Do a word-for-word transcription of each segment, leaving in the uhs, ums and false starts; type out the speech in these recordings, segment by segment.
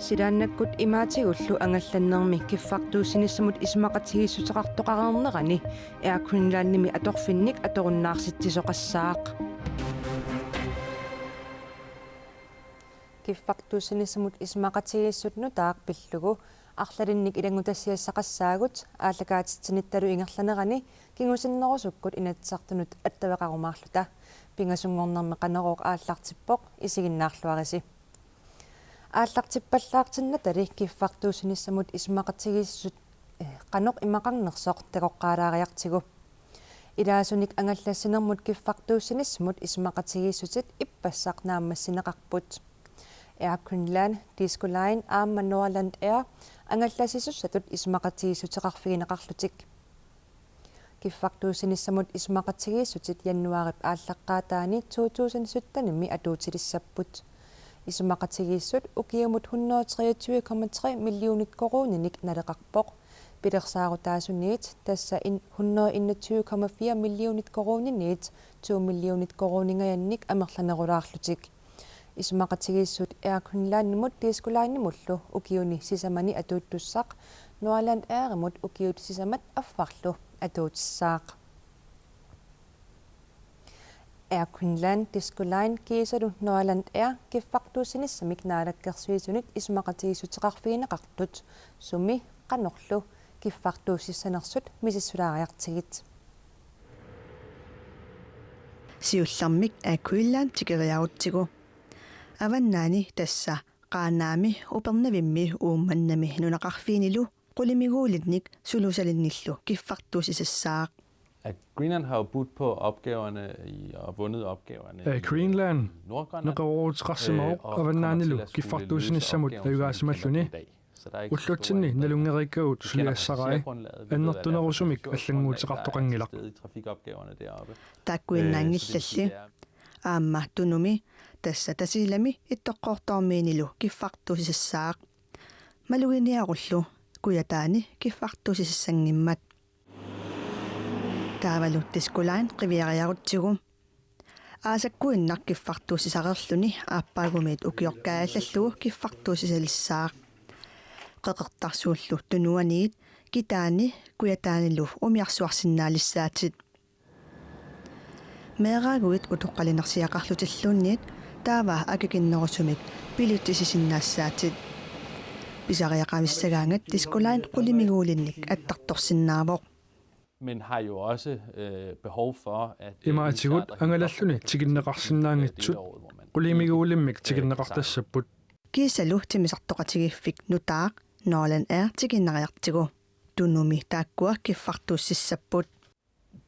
Silaannakkut imaatigullu angallannermi kiffartuussinissamut isumaqatigiissuteqartoqareernerani Air Greenlandimi atorfinnik atorunnaarsitsisoqassaaq. Kiffartuussinissamut isumaqatigiissut nutaaq pillugu arlalinnik ilanngutassiassaqassaagut aallakaatitsinittalu ingerlanerani kingusinnerusukkut Inatsisartunut attaveqarumaarluta. Pingasunngornermi Qanorooq aallartippoq, isiginnaarluarisi. Aallartippallaartinnatali kiffartuussinissamut isumaqatigiissut, eh, qanoq imaqarnersoq takoqqaalaariartigu. Ilaasunik angallassinermut kiffartuussinissamut isumaqatigiissutit ippassaq naammassineqarput. Air Greenland, Disko Line aamma Norland Air angallassisussatut isumaqatigiissuteqarfigineqarlutik. Kiffartuussinissamut isumaqatigiissutit januaarip aallaqqaataani to tusind syttenimi atuutilissapput. Isumaqatigiissut ukiumut hundrede treogtyve komma tre millionit koruuninik naleqarpoq. Pilersaarutaasuniit, tassa en-, hundrede enogtyve komma fire millionit koruuniniit to millionit koruuningajannik amerlanerulaarlutik. Isumaqatigiissut Air Greenlandimut Disko Linimullu ukiuni sisamani atuuttussaq, Norland Airimut ukiut sisamat affarlu atuutissaaq. Air Greenland, Disko Line kiisalu Norland Air kiffartuussinissamik Naalakkersuisunit isumaqatigiissuteqarfigineqartut sumi qanorlu kiffartuussissanersut misissulaariartigit. Siullermik Air Greenland tikeriarutsigu. Avannaani, tassa Qaanaami, Upernavimmi Uummannami nunaqarfiinilu qulimiguulinnik sulusalinnillu kiffartuussisassaaq. At Greenland har jo budt på opgaverne i, og vundet opgaverne Air i, Greenland øh, Nordgrønland, neqerooruteqarsimavoq øh, og kommer Avannaanilu til at skulle løse kiffartuussinissamut opgaven, som de kender den i dag. Så der er ikke den store ændring. Ullutsinni nalunngereerikkagut suliassarai, annertunerusumik allannguuteqartoqanngilaq. Til stede i trafikopgaverne deroppe. Øh, så det vil sige, taakkuinnaanngillalli. Det er Aamma Tunumi, tassa Tasiilami Ittoqqortoormiinilu kiffartuussisassaaq. Maluginiarullu Kujataani kiffartuussisassanngimmat. Taavalu Disko Line qiviariarutsigu. Aasakkuinnaq kiffartuussisareerluni aappaagumiit ukioq kaajallallugu kiffartuussisalissaaq. Qeqertarsuullu Tunuaniit Kitaani Kujataanilu umiarsuarsinnaalissaatit. Meeraaguit utoqqalinersiaqarlutilluunniit taava akikinnerusumik bilitsisisinnaassaatit. Pisariaqavissagaangat Disko Line qulimiguulinnik attartorsinnaavoq. Men har jo også, øh, behov for, at, øh, imaatsigut angalalluni tikinneqarsinnaanngitsut qulimiguulimmik tikinneqartassapput. Kiisalu timmisartoqatigiiffik nutaaq Norland Air tikinnariartigu. Tunumi taakkua kiffartuussissapput.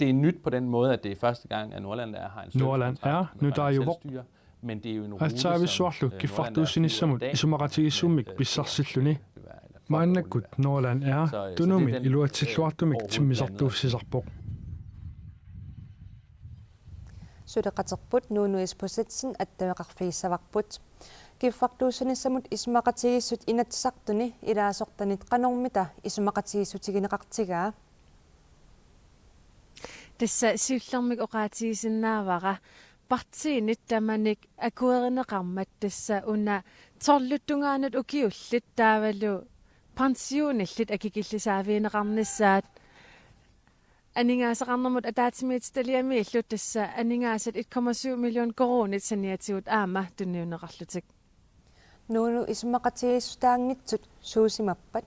Det er nyt på den måde, at det er første gang, at Norland Air har en servicekontrakt med en selvstyre, men det er jo en rute, som, øh, Norland Air flyver i dag, og som, øh, vil være, eller pågå vil være, eller pågå vil være. Så, øh, så det er den, øh, overordnede, øh, timmisartuussisarpoq. Suleqaterput Nuunu Isbosethsen attaveqarfigissavarput. Kiffartuussinissamut isumaqatigiissut Inatsisartuni ilaasortanit qanormita isumaqatigiissutigineqartigaa? Tassa siullermik oqaatigisinnaavara partiinit tamanit akuerineqarmat, tassa una tolvit tungaanut ukiullit taavalu pensionillit akikillisaavigineqarnissaat. Aningaasaqarnermut ataatsimiititaliamiillu tassa aningaasat et komma syv million koruunit saniatigut aamma tunniunneqarlutik. Nuunu, isumaqatigiissutaanngitsut suusimappat?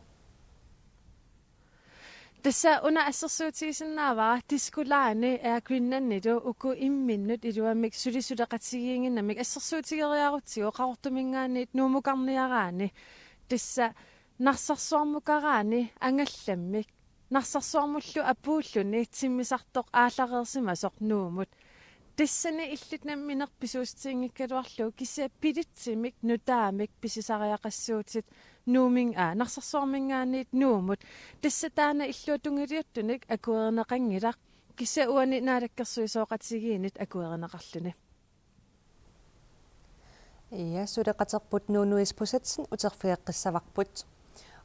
Tassa una assersuutigisinnaavara Disko Line Air Greenlandilu uku imminnut iluamik suli suleqatigiinnginnamik assersuutigeriarutsigu Qaqortuminngaanniit Nuummukarniaraanni. Tassa Narsarsuarmukaraanni angallammik, Narsarsuarmullu apuulluni timmisartoq aallareersimasoq Nuummut. Tassani illit nammineq pisuussutiginngikkaluarlugu kisianni bilitsimik nutaamik pisisariaqassuutit Nuummi-, aa, Narsarsuarminngaanniit Nuummut. Tassa taanna illuatungiliuttunik akuerineqanngilaq. Kisianni uani naalakkersuisooqatigiinnit akuerineqarluni. Ja, suleqaterput Nuunu Isbosethsen uterfigeqqissavarput.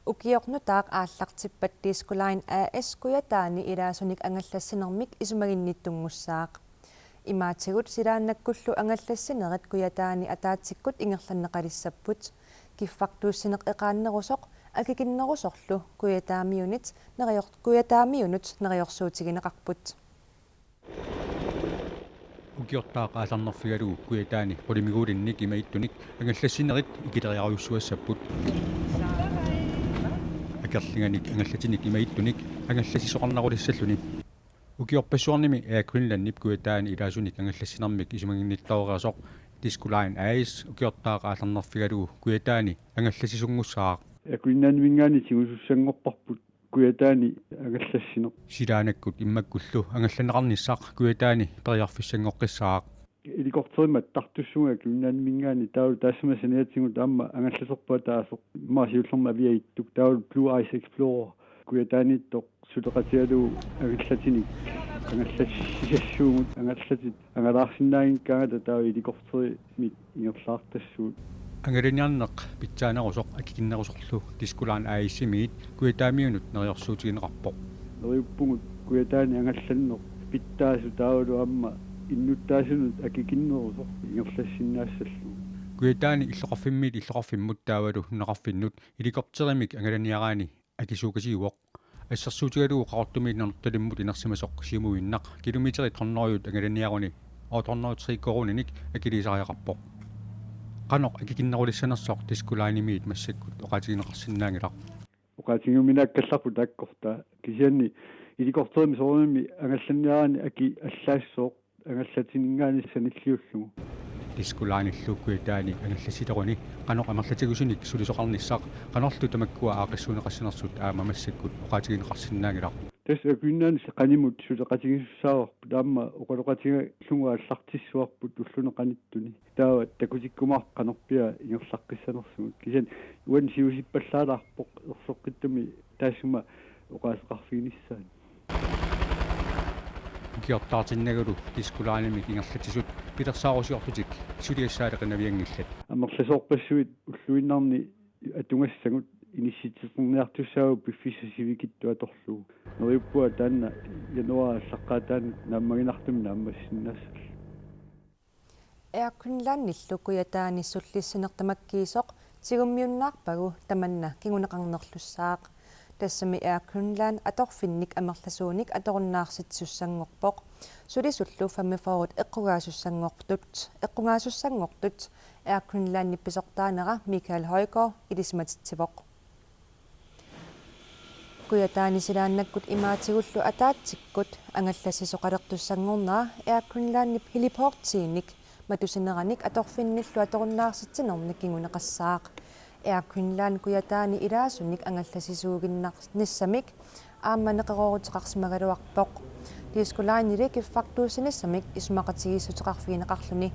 Ukioq nutaaq aallartippat Disko Line A/S Kujataani ilaasunik angallassinermik isumaginnittunngussaaq. Imaatigut silaannakkullu angallassinerit Kujataani ataatsikkut ingerlanneqalissapput. Kiffartuussineq eqaannerusoq akikinnerusorlu Kujataamiunit nerior-, Kujataamiunut neriorsuutigineqarput. Ukiortaaq aallarnerfigalugu Kujataani qulimiguulinnik imaattunik angallassinerit ikileriarujussuassapput. Akerlianik angallatinik imaattunik angallassisoqarnerulissalluni. Ukiorpassuarnimi Air Greenlandip Kujataani ilaasunik angallassinermik isumaginnittoreersoq Disko Line A/S ukiortaaq aallarnerfigalugu Kujataani angallassisunngussaaq. Air Greenlandiminngaanniit tigusussanngorparput Kujataani angallassineq. Silaannakkut immakkullu angallanneqarnissaq Kujataani periarfissanngoqqissaaq. Helikopterimik attartussuunga Air Greenlandiminngaanniit taavalu taassuma saniatigut aamma angallaserput ataaseq immaqa siullermik Aviaittoq taavalu Blue Ice Explorer Kujataaniittoq suleqatigalugu angallatinik angallassisassuugut, angallatit angalaarsinnaanngikkaangata taava helikopterimik ingerlaartassuugut. Angalaniarneq pitsaanerusoq akikinnerusorlu Disko Line A/S-imiit Kujataamiunut neriorsuutigineqarpoq. Neriuppugut Kujataani angallanneq pitsaasoq taavalu aamma innuttaasunut akikinnerusoq ingerlassinnaassallugu. Kujataani illoqarfimmiit illoqarfimmut taavalu nunaqarfinnut helikopterimik angalaniaraanni akisuukasiuvoq. Assersuutigalugu Qaqortumiit Nanortalimmut inersimasoq siumuinnaq kilometerit hundrede angalaniaruni otte hundrede og tre koruuninik akiliisariaqarpoq. Qanoq akikinnerulissanersoq Disko Linemiit massakkut oqaatigineqarsinnaanngilaq. Oqaatigiuminaakkallarput taakkorta kisianni helikopterimik soorunami angallanniaraanni aki allaassooq angallatininngaanniit sanilliullugu. Disko Linellu Kujataani angallassileruni qanoq amerlatigusunik sulisoqarnissaq qanorlu tamakkua aaqqissuunneqassanersut aamma massakkut oqaatigineqarsinnaanngilaq. Tassa Air Greenlandip qanimut suleqatigisussaavarput aamma oqaloqatigallugu aallartissavarput ulluni qanittuni. Taava takutikkumaarpoq qanorpiaq ingerlaqqissanersugut. Kisianni uani siusippallaalaarpoq erseqqissumik taassuma oqaaseqarfiginissaanut. Ukiortaartinnagulu Disko Linemik ingerlatsisut pilersaarusiorlutik suliassaaleqinavianngillat. Amerlasoorpassuit ulluinnarni atugassagut inissititerniartussaapput piffissap sivikitsup atorlugu. Neriuppunga taanna januaarip aallaqqaataani naammaginartumik naammassisinnaassallugu. Air Greenlandillu Kujataani sullissineq tamakkiisoq tigummiunnaarpagu tamanna kinguneqarnerlussaaq. Tassami Air Greenland atorfinnik amerlasuunik atorunnaarsitsissanngorpoq. Sulisullu femogfyrre eqqugaasussanngortut, eqqugaasussanngortut Air Greenlandip pisortaanera Michael Højgaard ilisimatitsivoq. Kujataani silaannakkut imaatigullu ataatsikkut angallassisoqalertussanngornera Air Greenlandip heliportiinik matusineranik atorfinnillu atorunnaarsitsinernit kinguneqassaaq. Air Greenland Kujataani ilaasunik angallassisuuginnar-, nissamik aamma neqerooruteqarsimagaluarpoq. Disko Lineli kiffartuussinissamik isumaqatigiissuteqarfigineqarluni.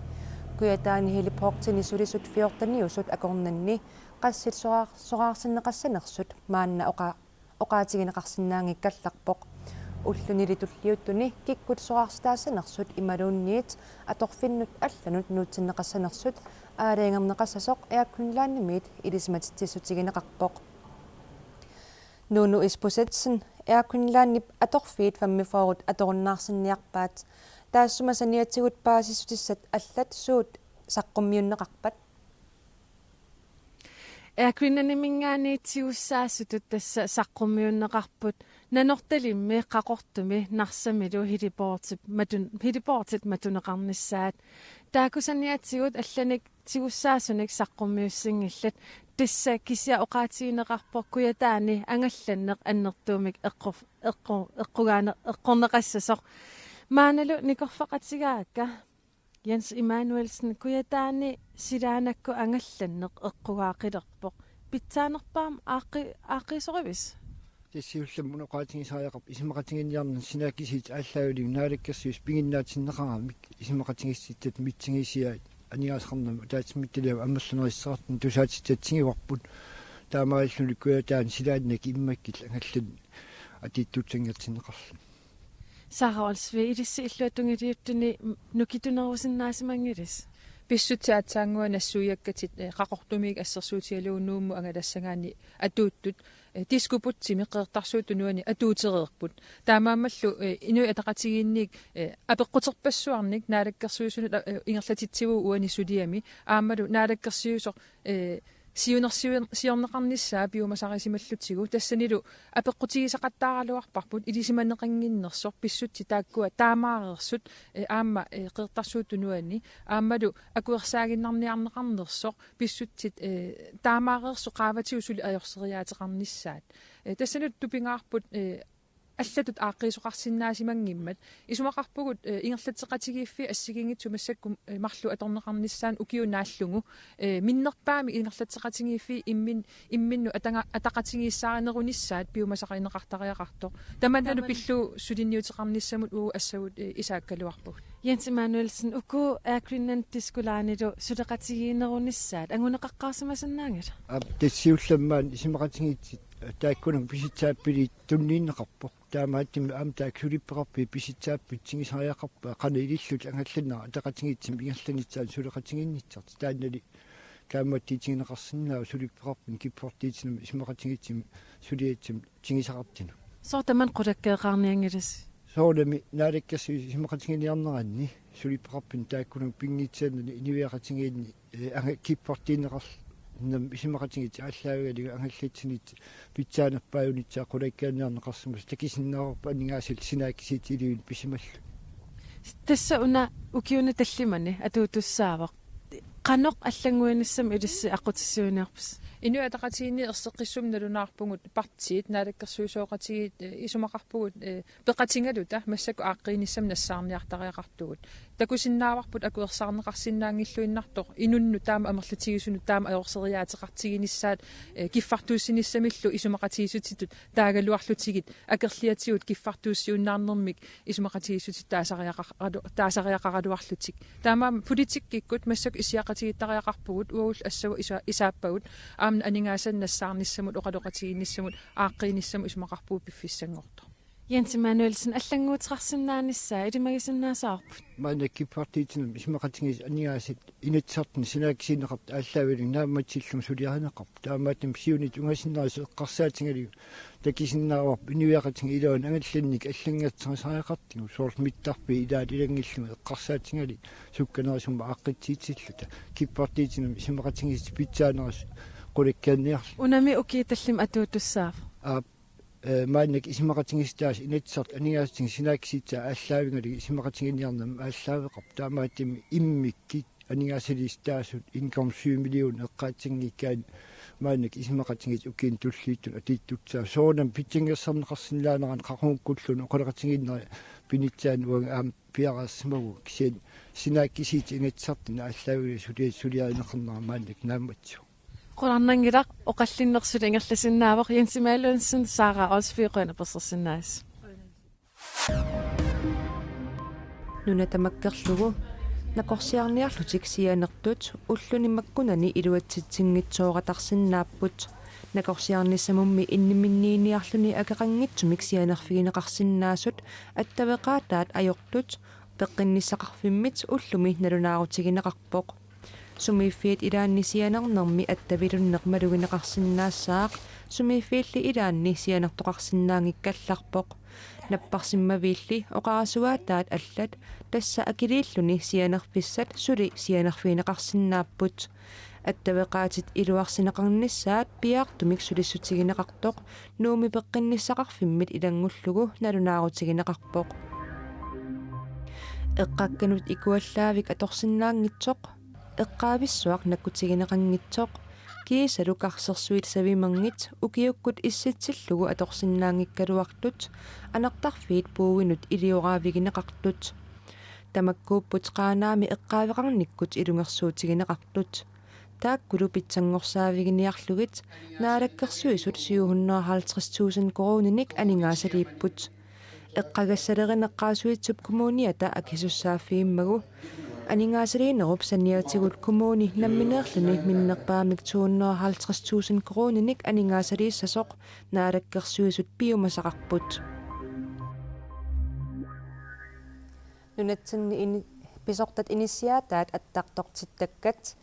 Kujataani heliportini sulisut fjorteniusut akornanni qassit soraar-, soraarsinneqassanersut maanna oqa-, oqaatigineqarsinnaanngikkallarpoq. Ulluni tulliuttuni kikkut soraarsitaassanersut imaluunniit atorfinnut allanut nuutsinneqassanersut aalajangerneqassasoq Air Greenlandimiit ilisimatitsissutigineqarpoq. Nuunu Isbosethsen, Air Greenlandip atorfiit femogfyrre atorunnaarsinniarpaat. Taassuma saniatigut paasissutissat allat suut saqqummiunneqarpat? Air Greenlandiminngaanniit tigussaasutut tassa saqqummiunneqarput Nanortalimmi, Qaqortumi, Narsamilu heliportip matun-, heliportit matuneqarnissaat. Taakku saniatigut allanik tigussaasunik saqqummiussinngillat. Tassa kisiat oqaatigineqarpoq Kujataani angallanneq annertuumik eqqu-, eqqu-, eqqugaane-, eqqorneqassasoq. Maannalu nikorfaqatigaakka. Jens Immanuelsen, Kujataani silaannakkut angallanneq eqqugaaqilerpoq. Pitsaanerpaamik aaqqi-, aaqqiisorivisi? Tassa siullermik oqaatigisariaqarpoq isumaqatiginninniarneq sinaakkusiit aallaavigalugu naalakkersuisut piginnaatinneqaramik isumaqatigiissutaat mitsinngisiat aningaasaqarnermut ataatsimiititaliami amerlanerussuteqartunik tusaatissatut tiguarput. Taamaalilluni Kujataani silaannakkut immakkut angallanneq atuuttuussanngortinneqarluni. Sara Olsvig, ilissi illuatungiliuttuni nukittunerusinnaasimanngilasi? Pissutsit aatsaannguaq nassuiakkatit, eh, Qaqortumiit assersuutigalugu Nuummut angalassagaanni atuuttut, eh, Diskobugtimi Qeqertarsuup Tunuani atuutereerput. Taamaammallu, eh, Inuit Ataqatigiinniit, eh, apeqquterpassuarnik naalakkersuisunut, eh, ingerlatitsivugut uani suliami. Aammalu naalakkersuisoq, eh, siunersiu-, siorneqarnissaa piumasarisimallutigu, tassanilu apeqqutigisaqattaaraluarparput ilisimaneqannginnersoq pissutsit taakkua taamaareersut, eh, aamma, eh, Qeqertarsuup Tunuani, aammalu akuersaaginnarniarneqarnersoq pissutsit, eh, taamaareersut qaavatigut suli ajorseriaateqarnissaat. Eh, tassanilu tupingaarput, eh, allatut aaqqiisoqarsinnaasimanngimmat. Isumaqarpugut, eh, ingerlatseqatigiiffiit assigiinngitsut massakkut, eh, marluk atorneqarnissaannut ukiup naallugu, eh, minnerpaamik ingerlatseqatigiiffiit immin-, imminnut atanga-, ataqatigiissaarinerunissaat piumasaqarineqartariaqartoq. Tamannalu Taman- pillugu suliniuteqarnissamut uagut assavut, eh, isaakkaluarpugut. Jens Immanuelsen, uku Air Greenland Disko Line-ilu suleqatigiinnerunissaat anguneqaqqaarsimasinnaanngilaq? Aap, tassa siullermik maani isumaqatigiissut taakkununnga pisitsaappillit tunniunneqarpoq. Taamaattumik aamma taakku suliffeqarfiit pisitsaapput tigusariaqarpaat qanoq ilillutik angallannerat ataqatigiissummik ingerlanissaanut suleqatigiinnissartik. Taannali kaammattiutigineqarsinnaavoq suliffeqarfinnut kiffartuussinermut isumaqatigiissummik suliassat tigusaqartunut. Sooq tamanna qulakkeernianngilasi? Soorunami Naalakkersuisut isumaqatigiinniarneranni suliffeqarfinnut taakkununnga pinngitsaanani inuiaqatigiinni, eh, anga-, kiffartuunneqarnermut isumaqatigiissut aallaavigalugu angallatsinissaq pitsaanerpaajunissaa qulakkeerniarneqarsimasoq takusinnaavarput aningaasallu sinaakkusiit iliuuseq pisimalluni. Tassa una ukiuni tallimani atuutussaavoq. Qanoq allannguinissamut ilissi aqqutissiuiniarpisi? Inuit Ataqatigiinni erseqqissumik nalunaarpugut partiit, naalakkersuisooqatigiit, eh, isumaqarpugut, eh, peqatigaluta massakkut aaqqiinissami nassaarniartariaqartugut. Takusinnaavarput akuersaarneqarsinnaanngilluinnartoq inunnut taama amerlatigisunut taama ajorseriaateqartiginissaat, eh, kiffartuussinissamillu isumaqatigiissutitut taagaluarlutigit akerliatigut kiffartuussiunnaarnermik isumaqatigiissutitut taasariaqaralu-, taasariaqaraluarlutik. Taamaammat politikkikkut massakkut issiaqatigiittariaqarpugut, uagullu assavut isa-, isaappagut, aamma aningaasanik nassaarnissamut, oqaloqatigiinnissamut, aaqqiinissamut isumaqarpugut piffissanngortoq. Jens Immanuelsen, allannguuteqarsinnaanissaa ilimagisinnaassavarput? Maanna kiffartuussinermi isumaqatigiissut aningaasat Inatsisartuni sinaakkusiineqartut aallaavigalugit naammassillugu suliarineqarput. Taamaattumik siunissaq ungasinnerusoq eqqarsaatigalugu takusinnaavarput inuiaqatigiit iluanni angallannikkut allanngertusariaqartugut, soorlu mittarfiit ilaat ilanngullugit eqqarsaatigalugit sukkanerusumik aaqqissuussilluta. Kiffartuussinermi isumaqatigiissut pitsaanerusoq qulakkeerniarlugu. Unami ukiut tallimat atuutussaavoq? Aap, eh, maannakkut isumaqatigiissutaasa Inatsisartut aningaasatigut sinaakkusiissutaa aallaavigalugu isumaqatigiinniarnermut aallaaveqarput. Taamaattumik immikkut aningaasaliissutaasut en komma syv million eqqaassanngikkaanni maannakkut isumaqatigiissut ukiuni tulliuttuni atuuttussaavoq. Soorunami pitsanngorsarneqarsinnaanerani qaqugukkulluunniit oqaloqatigiinnerit pinissaannut uanga aamma piareersimavugut, kisianni sinaakkusiissutit Inatsisartuni aallaavigalugit sulia-, suliarineqarnera maannakkut naammassivoq. Qularnanngilaq, oqallinneq suli ingerlasinnaavoq. Jens Immanuelsen, Sara Olsvig, qujanaq apersorsinnaagavit. Nuna tamakkerlugu nakorsiarniarlutik sianertut ulluni makkunani iluatsitsinngitsooratarsinnaapput. Nakorsiarnissamummi inniminniiniarluni akeqanngitsumik sianerfigineqarsinnaasut attaveqaataat ajortut peqqinnissaqarfimmit ullumi nalunaarutigineqarpoq. Sumiiffiit ilaanni sianernermi attavilunneq malugineqarsinnaassaaq, sumiiffiilli ilaanni sianertoqarsinnaanngikkallarpoq. Napparsimmaviilli oqarasuaataat allat, tassa akiliilluni sianerfissat, suli sianerfigineqarsinnaapput. Attaveqaatit iluarsineqarnissaat piaartumik sulissutigineqartoq Nuummi peqqinnissaqarfimmit ilanngullugu nalunaarutigineqarpoq. Eqqakkanut ikuallaavik atorsinnaanngitsoq, eqqaavissuaq nakkutigineqanngitsoq, kiisalu karsersuit savimerngit ukiukkut issitsillugu atorsinnaanngikkaluartut, anartarfiit puuinut ilioraavigineqartut. Tamakkuupput Qaanaami eqqaaveqarnikkut ilungersuutigineqartut. Taakkulu pitsanngorsaavigiinnarlugit Naalakkersuisut syv hundrede og halvtreds tusind koruuninik aningaasaliipput. Eqqagassalerineq Qaasuitsup Kommuniata akisussaaffigisimammagu aningaasaliinerup saniatigut kommuni nammineerluni minnerpaamik to hundrede og halvtreds tusind koruuninik aningaasaliissasoq Naalakkersuisut piumasaqarput. Nunatsinni ini-, pisortat inissiaataat attartortittakkat,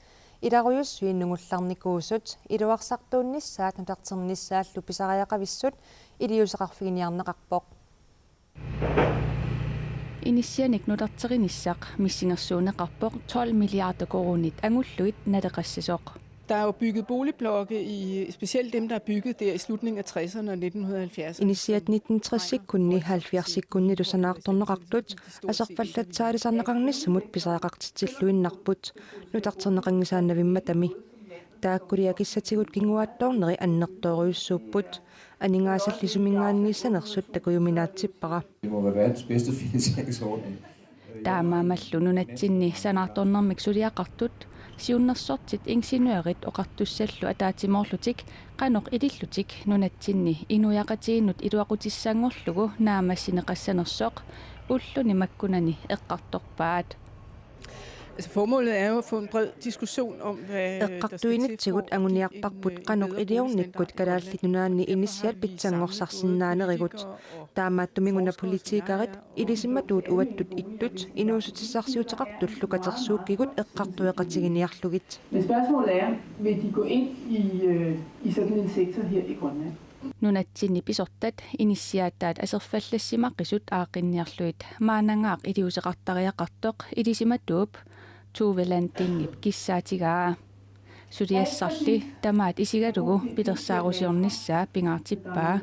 ilarujussuit nungullarnikuusut, iluarsartuunnissaat nutarternissaallu pisariaqavissut iliuuseqarfiginiarneqarpoq. Inissianik nutarterinissaq missingersuunneqarpoq tolv milliarder koruunit angullugit naleqassasoq. Der er jo bygget boligblokke i, specielt dem, der er bygget der i slutningen af tresserne og nitten hundrede og halvfjerdserne. Inissiat nitten tressikkunni halvfjerdsikkunnilu sanaartorneqartut aserfallatsaalisarneqarnissamut pisariaqartitsilluinnarput nutarterneqanngisaannavimmatami. Taakkuli akissatigut kinguaattoorneri annertoorujussuupput. Aningaasalli suminngaanniissanersut takujuminaatsippara. Det må være verdens bedste finansieringsordning. Taamaammallu nunatsinni sanaartornermik suliaqartut, siunnersortit, ingeniørit oqartussallu ataatsimoorlutik qanoq ilillutik nunatsinni inuiaqatigiinnut iluaqutissanngorlugu naammassineqassanersoq ulluni makkunani eqqartorpaat. Altså, formålet er jo at få en bred diskussion om, hvad der skal til for Eqqartuinitsigut at give en, anguniarparput øh, en qanoq bedre iliornikkut boligstandard i Kalaallit Grønland. Nunaanni Derfor inissiat er vi pitsanngorsaarsinnaanerigut. Politikere og Taamaattumik una forskere, som jeg politikerit er, og ilisimatuut uattut ittut inuussutissarsiuteqartullu katersuukkikut eqqartueqatigiinniarlugit. Men spørgsmålet er, vil de gå ind i, øh, i sådan en sektor her i Grønland? Nunatsinni pisortat inissiaataat aserfallassimaqisut aaqqinniarlugit maannangaaq iliuuseqartariaqartoq ilisimatuup Tove Landingip kissaatigaa. Suliassarli tamaat isigalugu pilersaarusiornissaa pingaartippaa.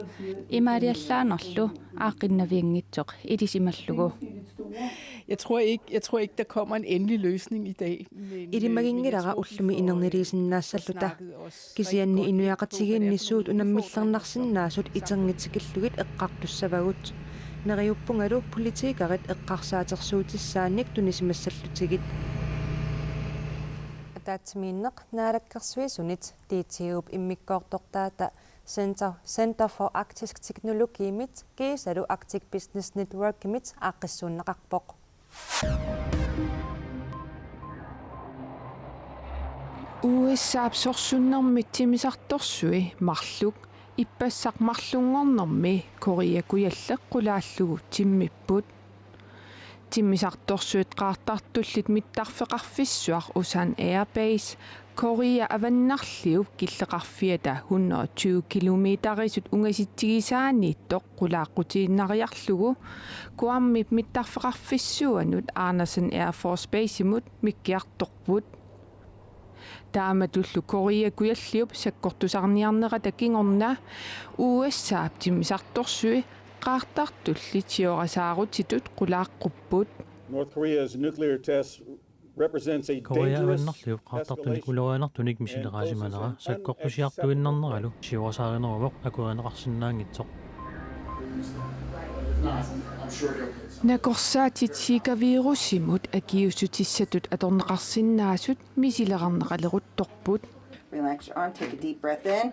Imaaliallaannarlu aaqqinnavianngitsoq ilisimallugu. Jeg tror ikke, jeg tror ikke, der kommer en endelig løsning i dag. Men, øh, men jeg Ilimaginngilara tror, vi ullumi får, øh, inerniliisinnaassalluta. snakket os Kisianni rigtig godt ind på, hvad det er inuiaqatigiinni for suut nogle unammillernarsinnaasut udfordringer, vi som samfund iterngit tikillugit eqqartussavagut. Neriuppungalu politikerit eqqarsaatigut tunisimassallutigit. Ataatsimiinneq Naalakkersuisunit D T U-p immikkoortortaata Center, Center for Arktisk Teknologimit kiisalu Arctic Business Networkimit aaqqissuunneqarpoq. U S A-p sorsunnermi timmisartorsui marluk ippassaq marlunngornermi Korea Kujalleq qulaallugu timmipput. Timmisartorsuit qaartartullit mittarfeqarfissuaq Osan Air Base Korea avannarliup killeqarfiata hundrede og tyve kilometerisut ungasitsigisaaniittoq qulaaqqutiinnariarlugu Guamip mittarfeqarfissuanut Andersen Air Force Basemut mikkiartorput. Taamatullu Korea Kujalliup sakkortusaarniarnerata kingorna U S A-p timmisartorsui qaartartullit sioorasaarutitut qulaaqqupput. North Korea's nuclear test represents a Korea dangerous avannarliup qaartartunik ulorianartunik misileraasimavara sakkortusiartuinnarneralu sioorasaarineruvoq akuerineqarsinnaanngitsoq. Nakorsaatit Zika-virusimut akiuussutissatut atorneqarsinnaasut misilerarneqaleruttorput. Relax your arm, take a deep breath in.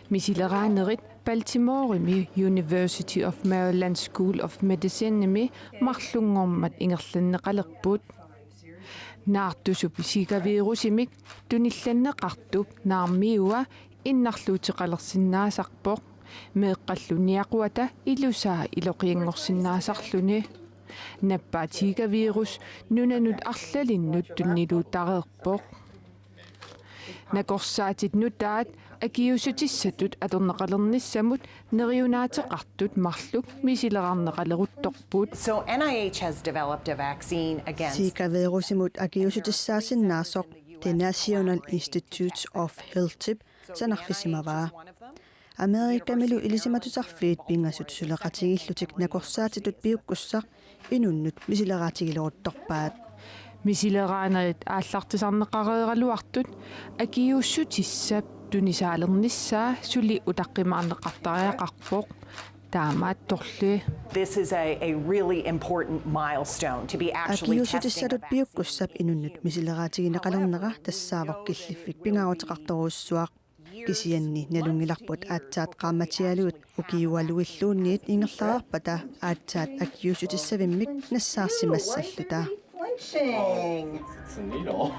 Misileraanerit Baltimoreimi University of Maryland School of Medicinemi marlunngormat ingerlanneqalerput. Naartusup Zika-virusimik tunillanneqartup naarmiua innarluuteqalersinnaasarpoq. Meeqqallu niaquata ilusaa iloqianngorsinnaasarluni. Nappaat Zika-virus nunanut arlalinnut tunniuttareerpoq. Nakorsaatit nutaat akiuussutissatut atorneqalernissamut neriunaateqartut marluk misilerarneqaleruttorput. So N I H has developed a vaccine against Zika-virusimut akiuussutissaasinnaasoq The National Institutes of Healthip sanarfisimavaa. Amerikamilu ilisimatusarfiit pingasut suleqatigiillutik nakorsaatitut piukkussaq inunnut misileraatigileruttorpaat. Misileraanerit aallartisarneqareeraluartut akiuussutissap tunisaalernissaa suli utaqqimaarneqartariaqarpoq. Taamaattorli. This is a, a really important milestone to be actually testing a Akiuussutissatut piukkussap inunnut misileraatigineqalernera tassaavoq killiffik pingaaruteqartorujussuaq. Kisianni nalunngilarput aatsaat qaammatialuit ukiualuilluunniit ingerlareerpata aatsaat akiuussutissavimmik nassaarsimassalluta. Flinching. It's a needle.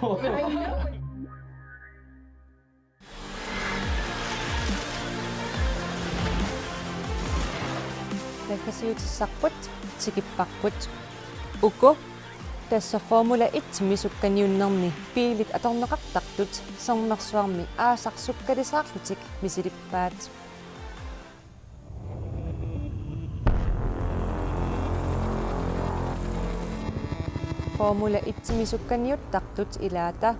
Naggasiutissarput tikipparput. Uku tassa Formula et-imi sukkaniunnerni biilit atorneqartartut sermersuarmi aasaq sukkalisaarlutik misilippaat. Formula et-imi sukkaniuttartut ilaata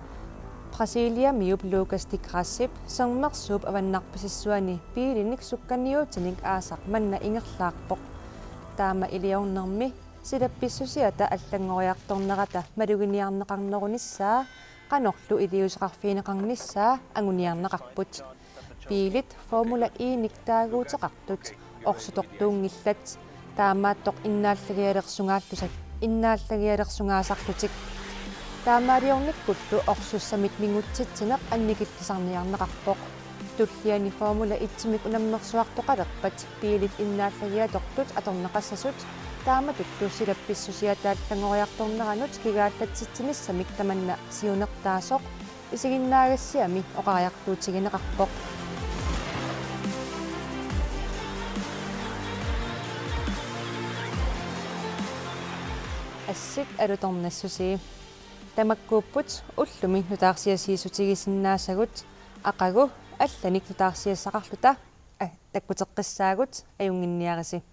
Brasiliamiup Lucas de Grassip Sermersuup avannarpasissuani biilinik sukkaniutinik aasaq manna ingerlaarpoq. Taama iliornermi silap pissusiata allanngoriartornerata maluginiarneqarnerunissaa qanorlu iliuuseqarfigineqarnissaa anguniarneqarput. Biilit Formula E-nik taaguuteqartut orsutortuunngillat, taamaattoq innaallagialersungaarlutik, innaallagialersungaasarlutik. Taamaaliornikkullu orsussamik mingutsitsineq annikillisarniarneqarpoq. Tulliani Formula et-imik unammersuartoqalerpat biilit innaallagiatortut atorneqassasut taamatullu silap pissusiata allanngoriartorneranut kigaallatsitsinissamik tamanna siunertaasoq isiginnaagassiami oqariartuutigineqarpoq. Assit alutornassusii. Tamakkuupput ullumi nutaarsiassiissutigisinnaasagut, aqagu allanik nutaarsiassaqarluta, a, takkuteqqissaagut, ajunnginniarisi.